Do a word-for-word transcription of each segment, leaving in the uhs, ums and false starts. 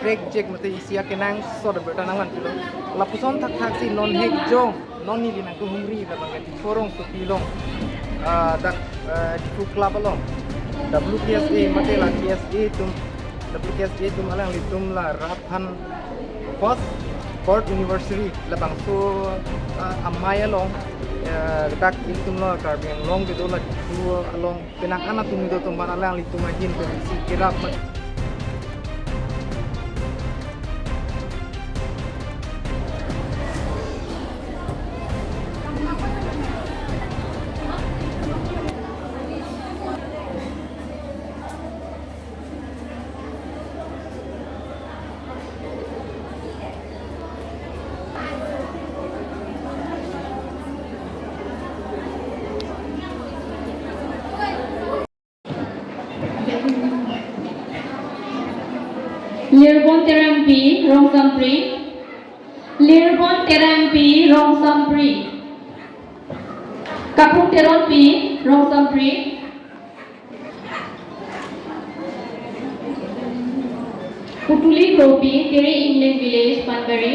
Prek jek mate isi akenangsot abirta nangvanpilo. Lapuson thakthak si non hek jong, non neli nangkehumri labang ke Diphu rongsopi along, ah, dak, ah, Diphu Club along W K S A mate la K S A atum, W K S A atum alanglitum la rat aphan first court anniversary labangso, ah, amei along, ah, dak ilitum lo Karbi Anglong kedo la Diphu along penang an atum do atum aphan alanglitum ahin pensi kerap mat. Lirbon Terangpi, Rongsampri. Lirbon Terangpi, Rongsampri. Kapung Teronpi, Rongsampri. Putuli Kropi, Teri Ingleng Village, Panbari.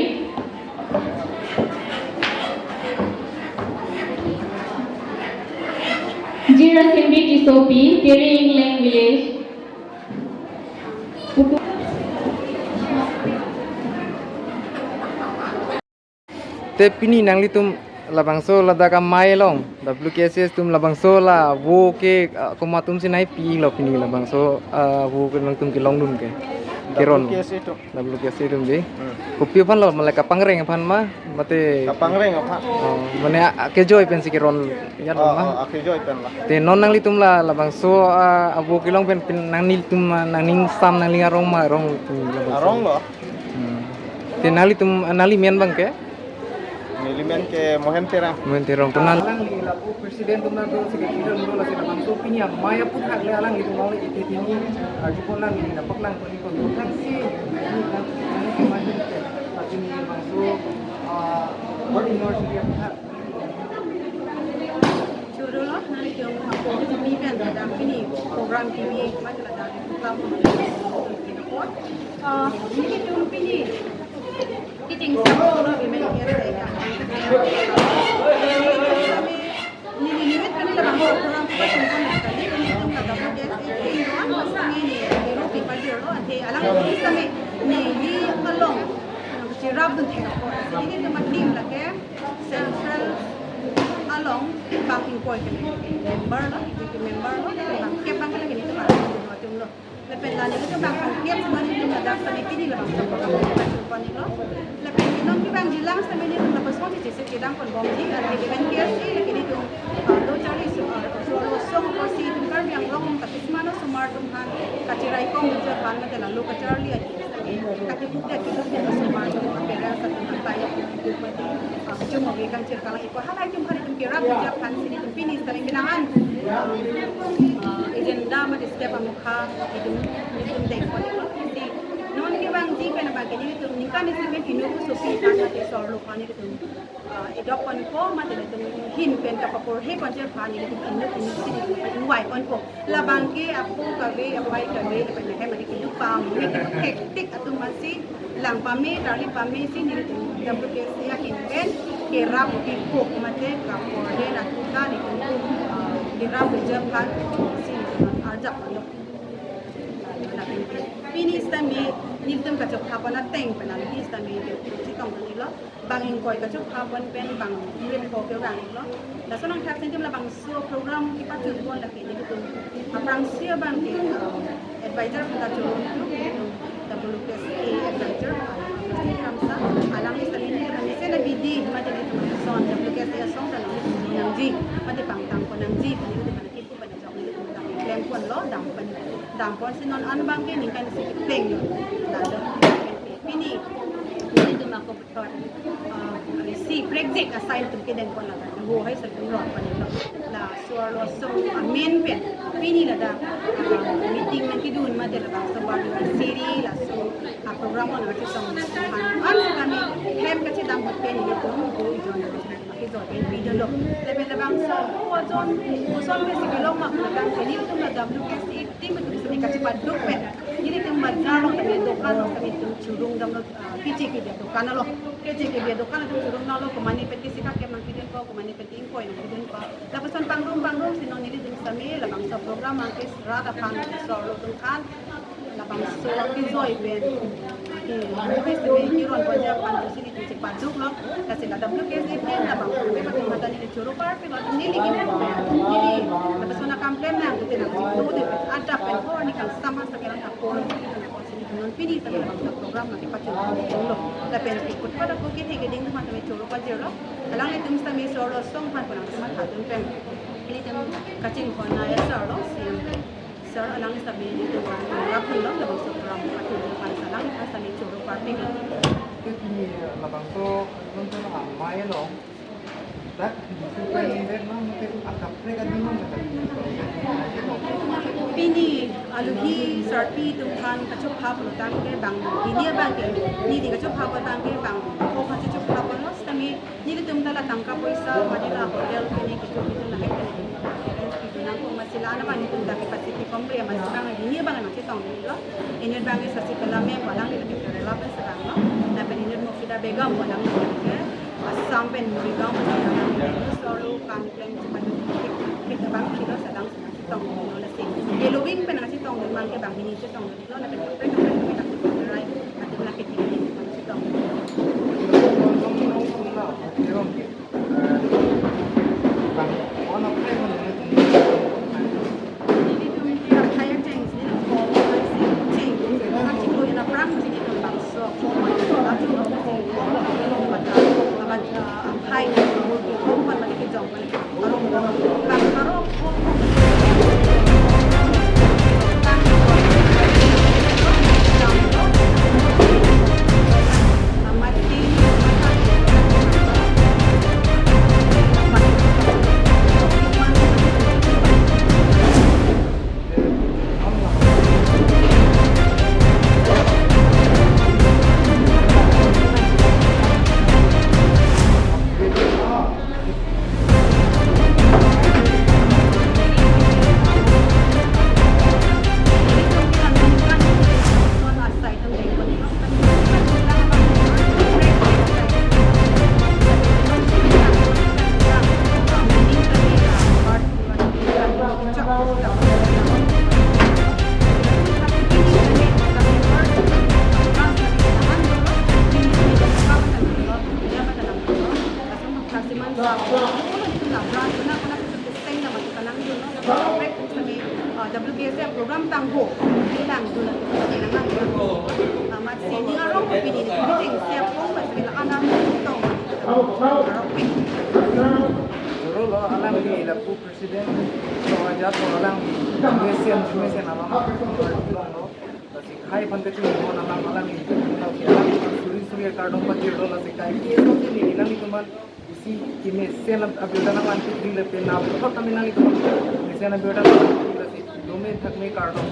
Jira Simbi Tisopi, Teri Ingleng Village. Putu- Te pini nanglitum labangso ladak amei along, W K S A atum labangso la vo ke, ah, komat atum si nangpi lo pini labangso, ah, vo ke nangtum kelongdun ke. Keron. W K S A atum. W K S A atum dei. Hmm. Kopi aphan lo, malai kapangreng aphan ma, mate. Kapangreng aphan. Oh, mane a, a, kejoi pensi keron ya lo. Oh, ma. Oh, a, kejoi pen la. Te non nanglitum la labangso, ah, vo kelong pen, pen nanglitum, ah, nangning sam nangning arong ma arong, hmm, labangso. Arong lo. Hmm. Te nanglitum, ah, nangli men abang ke? Neli men ke Mohen Terang. Mohen Terang. Penang. Alangli lapu president atum do, secretary atum do, lasi labangso pini amei aphuthak le alanglitum nangli iti pini, ah, jupon lang ini dapat lang pini kon kan si ini kan ini kemarin ke. Tapi ini bangso, ah, board anniversary aphuthak. Choro lo, nanglitum ako kami kan ada pini program T V macam ada program. Ah, nanglitum pini. Kiting sa ko lo bimen ke sa ka. Neli limit kami labang ko program ko ba sungkon na kali, nelitum na dapat ke sa ke doan, basta neli, neli ropi pa dir lo, ante alang ko sa me, neli along, cherap dun thek ko. Nelitum adim lake Central along, bang ingkoi ke member lo, ke member lo, bang ke bang ke lagi nelitum along, nelitum lo. Lapen la nelitum bang kangkep semua nelitum ladak sami pini labang sabo kami pachun pani lo. Lapen inom kevang jilang sami nelitum lapuson si chisi kedam pon bomji, ante K S A lake nelitum, ah, lo charli so, ah, so lo song apotsi itum Karbi Anglong ta kismano osomar atum aphan kachirai kong nelitum aphan mate la lo kacharli ahi. Kati bukde kibukde osomar atum aphan parents atum aphan kaya atum mate, ah, jum oge kangchir kalang. Ko halai atum aphan itum kerap nelitum aphan si nelitum pini sitame pinangan, ah, agenda mate step amokha itum, itum dei ko itum si non kevangji pen abang ke nelitum ningkan isi pen inut asopi aphan mate sorlo aphan nelitum, ah, edok pon ko mate nelitum ahin pen kapapor he pon chir aphan nelitum inut inut si nelitum aphan invite pon ko. Labang ke apo kave, apai kave, lapen lahem adi keduk pame, keduk hektik atum aphan si lang pame, charli pame si nelitum W K S A ahin pen kerap pipok mate kapor he natu ta nelitum, ah, kerap pijak aphan si nelitum arjap alo. Lapen ke pini sitame nelitum kachok thapan ateng penalty sitame chetong tanglo. Bang ingkoi kachok thapan pen bang ingkoi kevang lo. Laso nangthak si nelitum labangso program kepachun pon lake nelitum aphrangsi abang ke, uh, advisor aphan ta choro nelitum, W K S A advisor, uh, Kramsa, alangli sitame nelitum mesen abidi mate nelitum ason W K S A asong ta nangji nangji mate pangtang pon nangji nelitum aphan kipu pen ajok nelitum ta klem pon lo, dam pon, dam pon si non an abang ke ningkan isi ketheng lo. Ladak pini nelitum ako Thot, ah, isi prek jek asai atum kedeng pon ladak. Ho hai sa atum rot pon lo. Laso arlo song amen pen pini ladak, ah, meeting nangkedun mate ladak so bar siri laso, ah, program on nangchetong. An sa kami hem kachedam hot pen nelitum go ijon kejor pen video lo. Lapen labangso ho ajon koson pensi kelong ma ladak nelitum la W K S A team atum sitame kachepaduk pen. Nelitum bazar along tame, dokan along tame itum churung damlo, ah, keche kebi adokan along. Keche kebi adokan itum churung damlo, komatne pen ke sikak ke nangpidunpo, komatne pen ingkoi nangpidunpo. Lapuson pangrum pangrum si non nelitum sitame labangso program abang ke rat aphan, sorlo atum aphan, labangso kejoi pen, eh, hai sitame kiron ponji aphan pusi nelitum chepaduklo. Lasi la W K S A team labang kami pati mata neli choro parpiklo, neli gini, neli lapuson akam klem nang, neli nangchingthur de, adap pen hor ni kangsam asa kelang apor, neli nangkon si neli non pini sitame labangso program nangkepachun lo. Lapen ikut pada ko kethe keding atum tame choro pajirlo. Alanglitum sitame sorlo asong aphan ko nangkematha dun pen, nelitum kachinghon nangji sorlo C M sir, alang sitame nelitum aphan rapun lo, labangso program pachun aphan, alang sitame choro parpiklo. Te pini labangso nonton amai lo. Dak disukai lembek ma mungkin akaprek adi ma mungkin. Pini alohi sarpi atum aphan kachopha pulo tangte bang, pini abang ke, neli kachopha pulo tangte bang, ko kachopha pulo sitame nelitum ta la tangka poisa, mane la hotel kene kecho kecho lahai kene arrange pidun nangkok, amatsi la-an abang nelitum ta capacity komre, amatsi bang hini abang nangchetonglo. Inut abang ke Sasipala ma'am, alang nelitum ta rela pen sedang lo. Lapen inut Mufida Begum, alang nelitum ke Assam pen Morigaon pen alang nelitum sorlo kam klem chepadun, kit abang kilo sedang sedang chetonglo lasi. Ke lobing pen nangchetongdun abang ke bang hini chetonglo. Lo lapen kaprek kaprek kami tak terai, atum lake tinggi nangchetong. Lason thak siman sa, oh, nelitum la branch na kona kona seng na mati kanang dun lo, na kona prek sitame, ah, W K S A program tangho, bilang dun na kona nang nang dun lo. Amatsi ning arong pini ni meeting siap kong, amatsi la-an arong tong, arong pini. Joro lo, alangli lapu president, so ajat lo alangli, mesen, mesen alam, lo. Lasi khei aphan kachinghon alam alangli, lasi alang suri suri akardom pajirlo, lasi khei ke so si neli nanglitum aphan isi kemesen abirta nanglang pidri lapen na apot kami nanglitum aphan kemesen abirta nanglang pidri, lasi dome thakme kardom.